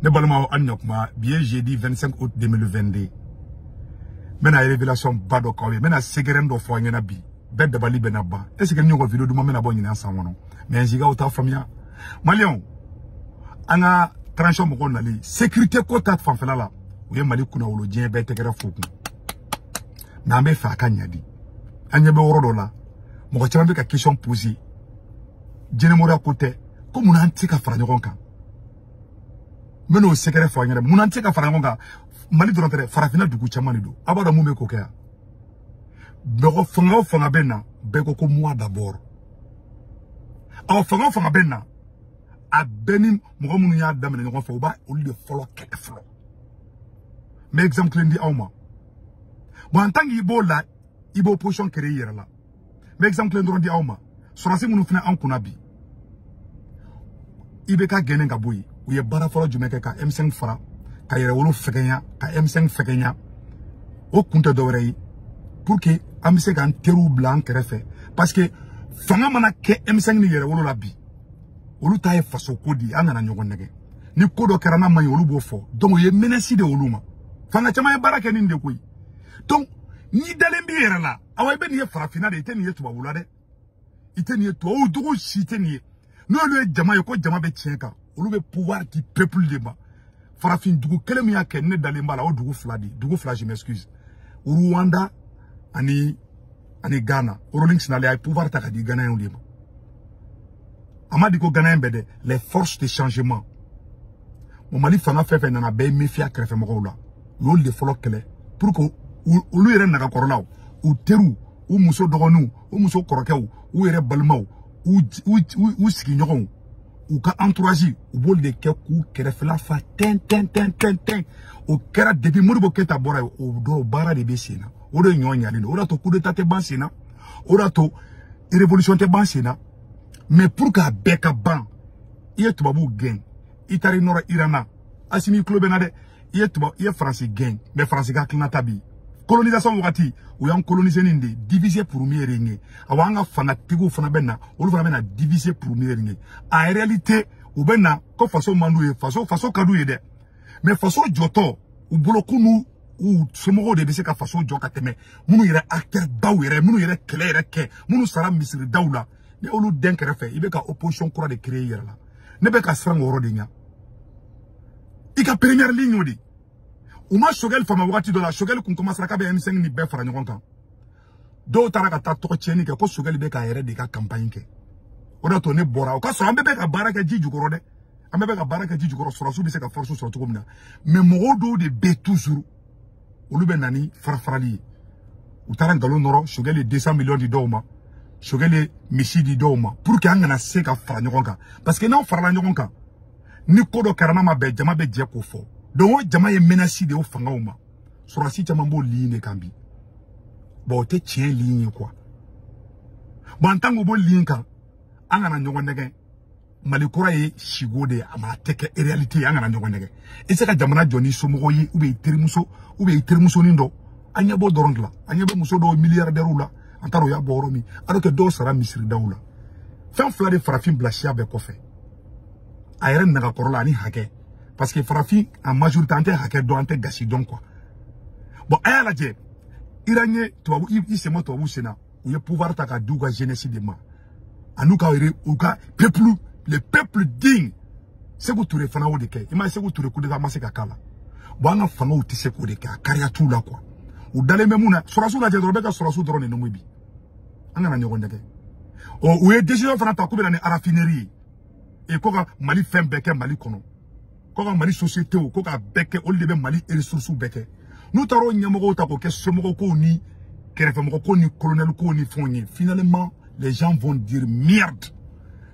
Ne balimaw, an ɲakuma. Bi ye jeudi 25 août 2022. N bɛna révélation ba dɔ k'aw ye, n bɛna secret dɔ fɔ aw ɲɛna bi. Bɛɛ dabali bɛna ban. Est ce que ni ɲɔgɔn vidéo duman bɛna bɔ ɲinan san kɔnɔ? Mais nsigaw t'a faamuya. Maliyɛnw, an ka transition mɔgɔw nali sécurité ko ta fanfɛla la, u ye Mali kunna wolo, diɲɛ bɛɛ tɛgɛrɛ fo kun. Mais an bɛ fɛ a ka ɲa di. An ɲɛ bɛ yɔrɔ dɔ la, mɔgɔ caman bɛ ka question poser. Jɛnɛmɔrɔya ko tɛ, ko munna an tɛ se ka fara ɲɔgɔn kan? N bɛ n'o secret fɔ an ɲɛna. Munna an tɛ se ka fara ɲɔgɔn kan? Mali dɔrɔn tɛ dɛ, farafinna dugu caman de don. A b'a dɔn mun bɛ k'o kɛ yan? Mɔgɔ fanga o fanga bɛ na, bɛɛ ko ko moi d'abord. Awɔ, fanga o fanga bɛ na, a bɛɛ ni mɔgɔ minnu y'a daminɛ ɲɔgɔn fɛ, u b'a olu de fɔlɔ kɛlɛ fɔlɔ. N bɛ exemple kelen di aw ma. Bon, en tant que i b'o la, i b'o position créer i yɛrɛ la. N bɛ exemple kelen dɔrɔn di aw ma. Sɔrɔdasi minnu filɛ an kunna bi, i bɛ ka gɛnɛ ka bɔ yen, u ye baara fɔlɔ jumɛn kɛ? Ka M5 fara, ka yɛrɛwolo fɛgɛnya, ka M5 fɛgɛnya. O kun tɛ dɔwɛrɛ ye, pour que an bɛ se k'an teriw bila an kɛrɛfɛ, parce que fanga mana kɛ M5 ni yɛrɛwolo la bi, olu ta ye faso ko di. An nana ɲɔgɔn nɛgɛ ni ko dɔ kɛra n'a man ɲi, olu b'o fɔ. Donc o ye menace de olu ma. Fanga caman ye baara kɛ ni nin de ko ye. Donc n'i dalen b'i yɛrɛ la, awa, i bɛ nin ye farafinna de, i tɛ nin ye tubabu la dɛ, i tɛ nin ye tubabu dugu si tɛ nin ye. N'olu ye jama ye ko jama bɛ tiɲɛ kan, olu bɛ pouvoir di peuple de ma. Farafin dugu kelen min y'a kɛ, ne dalen b'a la, o dugu fila de, dugu fila, je m'excuse, Rwanda ani Ghana. Rawlings nalen, a ye pouvoir ta ka di Ghanéens de ma. A ma di ko Ghanéen bɛɛ dɛ, les forces de changement. Bon, Mali fanga fɛn fɛn nana, bɛɛ ye méfier a kɛrɛfɛmɔgɔw la. U y'olu de fɔlɔ kɛlɛ pour que olu yɛrɛ nagakɔrɔlaw, u teriw, u muso dɔgɔninw, u muso kɔrɔkɛw, u yɛrɛ balimaw, u sigiɲɔgɔnw, u ka entourage, u b'olu de kɛ k'u kɛrɛfɛla fa tɛn tɛn tɛn tɛn tɛn. O kɛra depuis Modibo Keyita bɔra yen, o dɔw baara de bɛ sen na. O de ɲɔ ɲalen don. O de y'a to coup d'état tɛ ban sen na, o de y'a to révolution tɛ ban sen na. Mais pour k'a bɛɛ ka ban, i ye tubabuw gɛn, i taara i nɔrɔ Iran na. Asimi, i tulo bɛ n na dɛ. I ye tubabu, i ye Faransi gɛn, mais Faransi ka hakilinata bi colonisation wagati, u y'an coloniser nin de, diviser pour mieux régner. Awɔ, an ka fangatigiw fana bɛ na, olu fana bɛ na diviser pour mieux régner. En réalité, u bɛ na ko faso man d'u ye, faso ka d'u ye dɛ, mais faso jɔtɔ u bolo, ko n'u u somɔgɔw de bɛ se ka faso jɔ ka tɛmɛ minnu yɛrɛ acteur baw yɛrɛ, minnu yɛrɛ kɛlɛ yɛrɛ kɛ, minnu sara misiridaw la. Ni olu den kɛrɛfɛ, i bɛ ka opposition kura de créer i yɛrɛ la. Ne bɛ ka siran o yɔrɔ de ɲɛ. I ka première ligne o de u ma Choguel faamu. Wagati dɔ la, Choguel kun commencera k'a bɛ M5 ni bɛɛ fara ɲɔgɔn kan. Dɔw taara ka taa tɔgɔ tiɲɛni kɛ ko Choguel bɛ k'a yɛrɛ de ka campagne kɛ. O de y'a to ne bɔra. O ka sɔrɔ an bɛɛ bɛ ka baara kɛ ji jukɔrɔ dɛ, an bɛɛ bɛ ka baara kɛ ji jukɔrɔ, sɔrɔdasiw bɛ se ka force sɔrɔ cogo min na. Mais mɔgɔw dɔw de bɛ toujours, olu bɛ na ni fara-farali ye. U taara nkalon nɔrɔ, Choguel ye 200 millions di dɔw ma, Choguel ye misi di dɔw ma, pour que an kana se ka fara ɲɔgɔn kan, parce que n'aw farala ɲɔgɔn kan, ni ko dɔ kɛra n'a ma bɛn, jama bɛ jɛ k'o fɔ. Donc o jama ye menace de ye o fangaw ma. Sɔrɔdasi caman b'o ligne de kan bi. Bon, o tɛ tiɲɛ ligne ye quoi. Bon, en tant que o b'o ligne kan, an kana ɲɔgɔn nɛgɛ. Mali kura ye sigo de ye, a ma tɛ kɛ réalité ye. An kana ɲɔgɔn nɛgɛ. I tɛ se ka jamana jɔ ni somɔgɔw ye, ou bien i terimuso, ou bien i terimusonin dɔ. An ɲɛ b'o dɔrɔn de la. An ɲɛ bɛ muso dɔw milliardaires la, an t'a dɔn u y'a bɔ yɔrɔ min, alors que dɔw sara misiridaw la. Fɛn fila de farafin bila siya bɛɛ kɔfɛ: a yɛrɛ nagakɔrɔla ani hakɛ, parce que farafin en majorité, an tɛ hakɛ dɔn, an tɛ gasi dɔn quoi. Bon, a y'a lajɛ, Iran ye tubabu i sen bɔ tubabu sen na, u ye pouvoir ta k'a di u ka jeunesse de ma, ani u ka peuple, le peuple digne. Sékou Touré fana y'o de kɛ. I ma ye, Sékou Touré, coup d'état ma se ka k'a la. Bon, an ka fangaw tɛ se k'o de kɛ, a kariya t'u la quoi. U dalen bɛ mun na? Sɔrɔdasiw lajɛ dɔrɔn, u bɛ ka sɔrɔdasiw dɔrɔn de nommé bi. An kana ɲɔgɔn nɛgɛ. Ɔ, u ye décision fana ta k'u bɛ na ni raffinerie ye, ko ka Mali fɛn bɛɛ kɛ Mali kɔnɔ, ko ka Mali société, ko ka bɛɛ kɛ, olu de bɛ Mali ressources bɛɛ kɛ. N'u taara o ɲɛmɔgɔw ta k'o kɛ somɔgɔw kow ni kɛrɛfɛmɔgɔ ko ni colonel ko ni fɛnw ye, finalement les gens vont dire merde.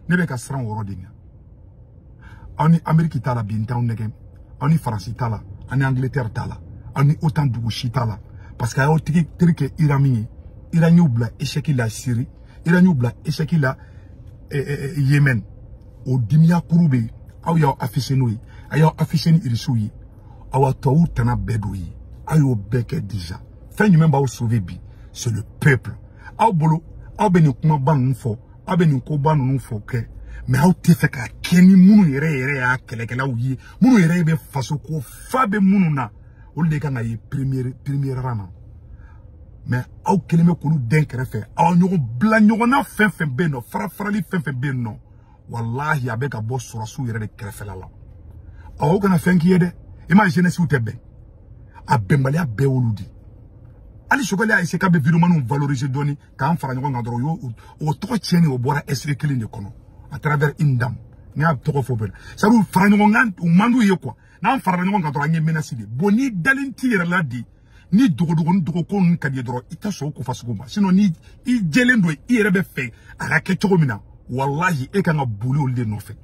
Ne bɛ ka siran o yɔrɔ de ɲɛ. Aw ni Amérique t'a la bi, n t'aw nɛgɛ. Aw ni Faransi t'a la, aw ni Angleterre t'a la, aw ni OTAN dugu si t'a la, parce que a y'aw tigi teri kɛ Iran min ye, Iran y'u bila échec la Syrie, Iran y'u bila échec la Yémen. O dimiya kuru bɛ yen, aw y'aw affiché n'o ye, a y'aw affiché ni Irisiw ye. Awa, tubabuw tana bɛɛ d'o ye, aw y'o bɛɛ kɛ déjà. Fɛn jumɛn b'aw sauver bi? C'est le peuple. Aw bolo, aw bɛ nin kumaba ninnu fɔ, aw bɛ nin koba ninnu fɔ kɛ. Mais aw tɛ fɛ ka kɛ ni minnu yɛrɛ yɛrɛ y'a kɛlɛkɛlaw ye, minnu yɛrɛ bɛ faso ko fa bɛ minnu na, olu de kan ka ye premier rang na. Mais aw kɛlen bɛ k'olu den kɛrɛfɛ, aw ɲɔgɔn bila ɲɔgɔn na fɛn fɛn bɛ yen nɔ, fara farali fɛn fɛn bɛ yen nɔ, walahi a bɛ ka bɔ sɔrɔsiw yɛrɛ de kɛrɛfɛla la. Aw kana fɛn k'i ye dɛ, i ma jeunesse tɛ bɛn, a bɛnbaliya bɛɛ y'olu de. Hali Choguel y'a essayé k'a bɛ vidéomanw valoriser dɔɔni k'an fara ɲɔgɔn kan dɔrɔn, o tɔgɔ tiɲɛni o bɔra SE kelen de kɔnɔ à travers une dame. N y'a tɔgɔ fɔ bɛɛ la, c'est à dire fara ɲɔgɔn kan u man d'u ye quoi. N'an farala ɲɔgɔn kan dɔrɔn an ye menace de. Bon, n'i dalen t'i yɛrɛ la de, ni dogodogo ni dogoko ninnu ka di ye dɔrɔn, i tɛ sɔn o ko fasugu ma. Sinon ni i jɛlen don i yɛrɛ bɛ fɛ a ka kɛ cogo min na, walahi e kan ka boli olu de nɔfɛ.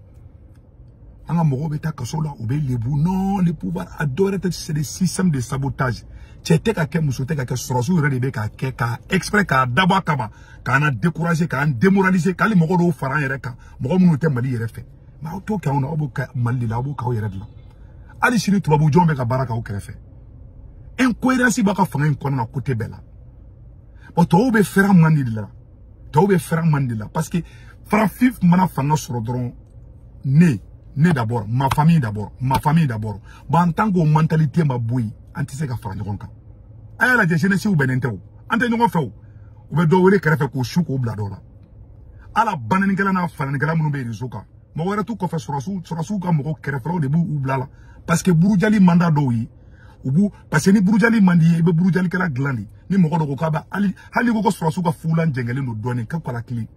An ka mɔgɔw bɛ taa kaso la, u bɛ lebu. Non, le pouvoir a dɔw yɛrɛ tɛ, c'est des systèmes de sabotage. Cɛ tɛ ka kɛ, muso tɛ ka kɛ, sɔrɔsiw yɛrɛ de bɛ k'a kɛ k'a exprès k'a dabɔ a kama k'an na décourager, k'an démoraliser, k'ale mɔgɔ dɔw fara an yɛrɛ kan, mɔgɔ minnu tɛ Mali yɛrɛ fɛ. Mais aw t'o kɛ anw na, aw b'o kɛ Mali de la, aw b'o k'aw yɛrɛ de la. Hali sini tubabu jɔn bɛ ka baara k'aw kɛrɛfɛ. Incohérence b'a ka fanga in kɔnɔna na côté bɛɛ la. Bon, tɔw bɛ fɛrɛ man de la, tɔw bɛ fɛrɛ man de la, parce que farafin mana fanga sɔrɔ dɔrɔn, ne d'abord, ma famille d'abord, ma famille d'abord. Bon, en tant que mentalité ma bɔ yen, an tɛ se ka fara ɲɔgɔn kan. A y'a lajɛ, jeunesse bɛnnen tɛ o, an tɛ ɲɔgɔn fɛ o. U bɛ dɔ wele kɛrɛfɛ k'o su k'o bila dɔ la. Ala bananikɛla n'a fananikɛla minnu bɛ réseau kan, mɔgɔ wɛrɛ t'u kɔfɛ, sɔrɔsiw ka mɔgɔ kɛrɛfɛlaw de b'u bila la, parce que burujali man d'a dɔw ye. U b'u, parce que ni burujali man di ye, i bɛ burujalikɛla dilan de. Ni mɔgɔ dɔ ko k'a bɛ hali ko sɔrɔsiw ka fulan jɛngɛlen don dɔɔnin k'a kala kelen,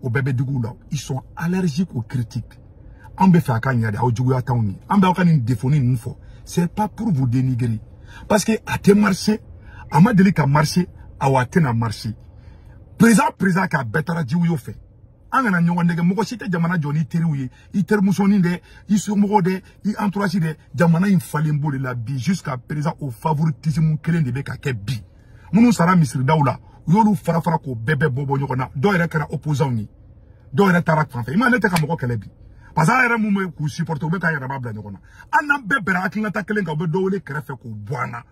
o bɛɛ bɛ digi u la. Ils sont allergiques aux critiques. An bɛ fɛ a ka ɲɛ de, aw juguya t'anw ye. An bɛ aw ka nin défaut ninnu fɔ, c'est pas pour vous dénigrer, parce que a tɛ marcher, a ma deli ka marcher, awa a tɛna marcher. Président k'a bɛɛ taara jiw fɛ. An kana ɲɔgɔn nɛgɛ, mɔgɔ si tɛ jamana jɔ n'i teriw ye, i terimusonin dɛ, i somɔgɔw dɛ, i entourage dɛ. Jamana in falen b'o de la bi jusqu'à présent. O favoritisme kelen de bɛ ka kɛ bi. Minnu sara misiridaw la, u y'olu fara fara k'o bɛɛ bɔ ɲɔgɔn na. Dɔw yɛrɛ kɛra opposants ye, dɔw yɛrɛ taara fan fɛ. I ma ne tɛ ka mɔgɔ kɛlɛ bi, parce que an yɛrɛ mun bɛ k'u supporter, u bɛ k'an yɛrɛ bila ɲɔgɔn na. Hali n'an bɛɛ bɛnna hakilinata kelen kan, u bɛ dɔ wele kɛrɛfɛ k'o bɔ an na.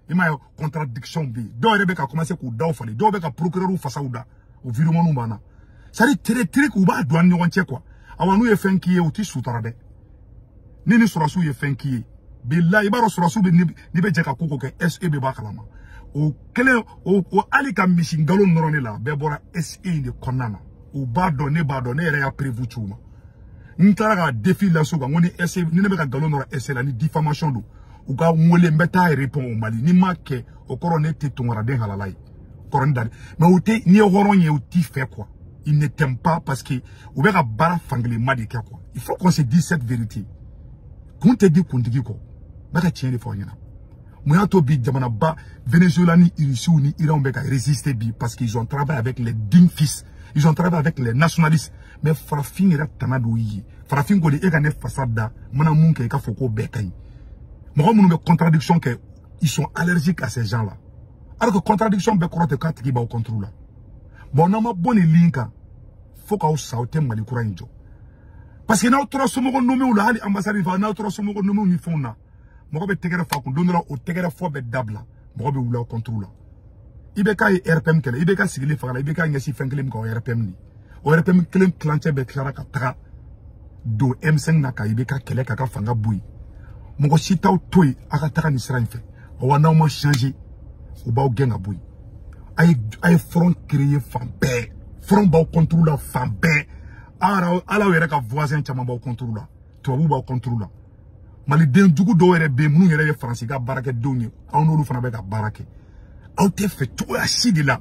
I m'a ye, contradiction bɛ yen. Dɔw yɛrɛ bɛ ka commencer k'u daw falen, dɔw bɛ ka procureur fasaw da, o vidéomanw b'an na. C'est à dire tere tere u b'a don an ni ɲɔgɔn cɛ quoi. Awa n'u ye fɛn k'i ye, u t'i sutara dɛ. Ni sɔrɔsiw ye fɛn k'i ye, bilahi i b'a dɔn sɔrɔsiw bɛ n'i bɛ jɛ ka ko ko kɛ, SE bɛ b'a kalama. O kelen o hali ka misi nkalon nɔrɔ ne la, bɛɛ bɔra SE in de kɔnɔna na. U b'a dɔn, ne b'a dɔn, ne yɛrɛ y'a prévu ci u ma. N taara ka défi lase u kan, n ko ni SE, ni ne bɛ ka nkalon nɔrɔ SE la, ni diffamation don, u ka n wele, n bɛ taa répond au Mali. Ni n m'a kɛ, o kɔrɔ ne tɛ tunkaraden halala ye. Kɔrɔ ni dali. Mais u tɛ, n'i ye hɔrɔn ye, u t'i fɛ quoi. Ils ne t'aiment pas parce que u bɛ ka baara fankelenma de kɛ quoi. Il faut qu'on se dise cette vérité. Kun tɛ di kuntigi kɔ. N bɛ ka tiɲɛ de fɔ aw ɲɛna. Mun y'a to bi jamanaba Venezuela ni Russiw ni Iran bɛ ka résister bi? Parce qu'ils ont travaillé avec les dignes fils. Ils ont travaillé avec les nationalistes. Mais farafin yɛrɛ tana d'o ye. Farafin ko de e ka ne fasa da, n mana mun kɛ i ka fɔ k'o bɛɛ ka ɲi. Mɔgɔ minnu bɛ contradiction kɛ, ils sont allergiques à ces gens-là. Alors que contradiction bɛɛ kɔrɔ tɛ k'a tigi b'aw contre la. Bon, n'aw ma bɔ nin ligne kan, fo k'aw sa, aw tɛ Mali kura in jɔ. Parce que n'aw tora somɔgɔ nommé la, hali ambassade ni fɛnw, n'aw tora somɔgɔ nommé ni fɛnw na, mɔgɔ bɛ tɛgɛrɛ fɔ a kun don dɔ la, o tɛgɛrɛ fɔ bɛ dabila, mɔgɔ bɛ wuli aw contre la. I bɛ k'a ye RPM kɛlɛ, i bɛ ka sigili faga la, i bɛ k'a ɲɛsin fɛn kelen min kan, o RPM de. O RPM kelen tilancɛ bɛɛ tilara ka taga don M5 na ka i bɛ ka kɛlɛ k'a ka fanga bɔ yen. Mɔgɔ si t'aw to yen a ka taga nin sira in fɛ. Wa n'aw ma changer, u b'aw gɛn ka bɔ yen. A ye front créer fan bɛɛ. Front b'aw contre la fan bɛɛ. Ala yɛrɛ ka voisin caman b'aw contre la. Tubabuw b'aw contre la. Maliden jugu dɔw yɛrɛ bɛ yen minnu yɛrɛ ye Faransi ka baarakɛdenw ye, aw n'olu fana bɛ ka baara kɛ. Aw tɛ fɛ cogoya si de la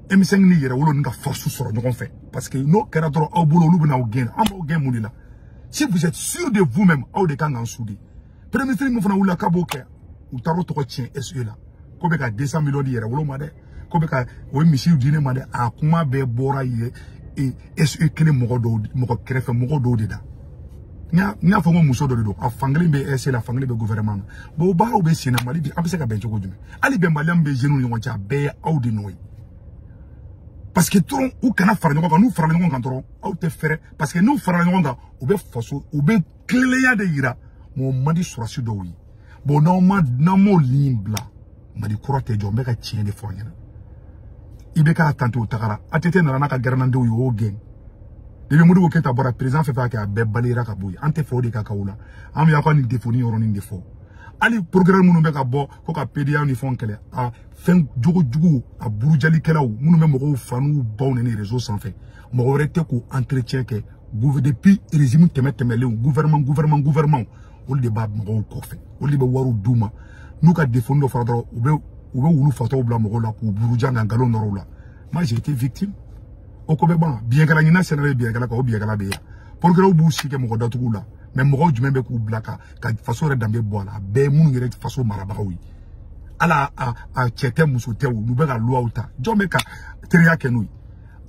M5 ni Yɛrɛwolo ni ka force sɔrɔ ɲɔgɔn fɛ, parce que n'o kɛra dɔrɔn aw bolo, olu bɛna aw gɛn. An b'aw gɛn mun de la? Si vous êtes sûr de vous-même, aw de kan k'an souder. Premier ministre min fana wulila k'a b'o kɛ, u taara o tɔgɔ tiɲɛ SE la. Ko bɛ ka 200 millions di Yɛrɛwolo ma dɛ, ko bɛ ka o ye misiw di ne ma dɛ. A kuma bɛɛ bɔra yen SE kelen mɔgɔ dɔw, mɔgɔ kɛrɛfɛ mɔgɔ dɔw de da. N y'a fɔ n ko muso dɔ de don, a fankelen bɛ SE la, fankelen bɛ gouvernement na. Bon, o baaraw bɛ sen na Mali bi, an bɛ se ka bɛn cogo jumɛn? Hali bɛnbaliya min bɛ jeunes ni ɲɔgɔn cɛ, a bɛɛ ye aw de nɔ ye. Parce que dɔrɔn u kana fara ɲɔgɔn kan, n'u farala ɲɔgɔn kan dɔrɔn aw tɛ fɛrɛ. Parce que n'u farala ɲɔgɔn kan, u bɛ faso, u bɛ tilennenya de yira. Mɔgɔ man di sɔrɔsi dɔw ye. Bon, n'aw ma, n'aw m'o ligne bila, Mali kura tɛ jɔ. N bɛ ka tiɲɛ de fɔ aw ɲɛna. I bɛ k'a tante o tagara, ATT nana n'a ka gɛrɛnandenw ye, o y'o gɛn. Depuis Modibo Keïta bɔra président fɛn fɛn kɛ a bɛɛ balayera ka bɔ yen. An tɛ fɛ o de ka k'aw la. An bɛ aw ka nin défaut ni yɔrɔnin de fɔ. Hali programme minnu bɛ ka bɔ ko ka PDA ni fɛnw kɛlɛ, a fɛn jogojugu, a burujalikɛlaw minnu bɛ mɔgɔw fa n'u baw nɛni réseau sanfɛ, mɔgɔ wɛrɛ tɛ k'o entretien kɛ. Depuis régime tɛmɛlenw, gouvernement, olu de b'a mɔgɔw kɔfɛ, olu de bɛ wariw d'u ma. N'u ka défaut dɔ fɔra dɔrɔn, u bɛ wulu fatɔw bila mɔgɔw la k'u buruja ka nkalon nɔrɔ u la. Moi, j'ai été victime. O ko bɛ ban. Biɲɛkala ɲinan sɛnɛ bɛ biɲɛkala kan, o biɲɛkala bɛ yan. Procureur b'u si kɛ mɔgɔ datugu la, mais mɔgɔw jumɛn bɛ k'u bila ka faso yɛrɛ danbe bɔ a la? A bɛɛ ye minnu yɛrɛ faso marabagaw ye. Ala a cɛ tɛ muso tɛ, o n'u bɛ ka luwaw ta. Jɔn bɛ ka teriya kɛ n'u ye?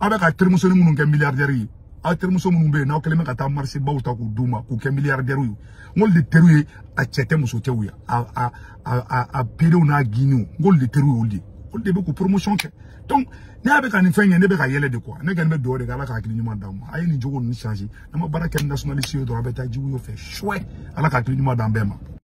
Aw bɛ ka terimusonin minnu kɛ milliardaire ye, aw terimuso minnu bɛ yen n'aw kɛlen bɛ ka taa marché baw ta k'u d'u ma k'u kɛ milliardaire ye, n k'olu de teriw ye a cɛ tɛ muso tɛ ye, a perew n'a guinéw, n k'olu de teriw ye olu de ye, olu de bɛ k'u promotion kɛ. Donc ne y'a bɛ ka nin fɛn kɛ, ne bɛ ka yɛlɛ de quoi. Ne kɔni bɛ dugawu de kɛ, Ala ka hakili ɲuman d'an ma. A ye nin jogo ninnu changer. N'an ma baara kɛ ni nationaliste ye dɔrɔn, a bɛ taa jugu fɛ suwɛ. Ala ka hakili ɲuman d'an bɛɛ ma.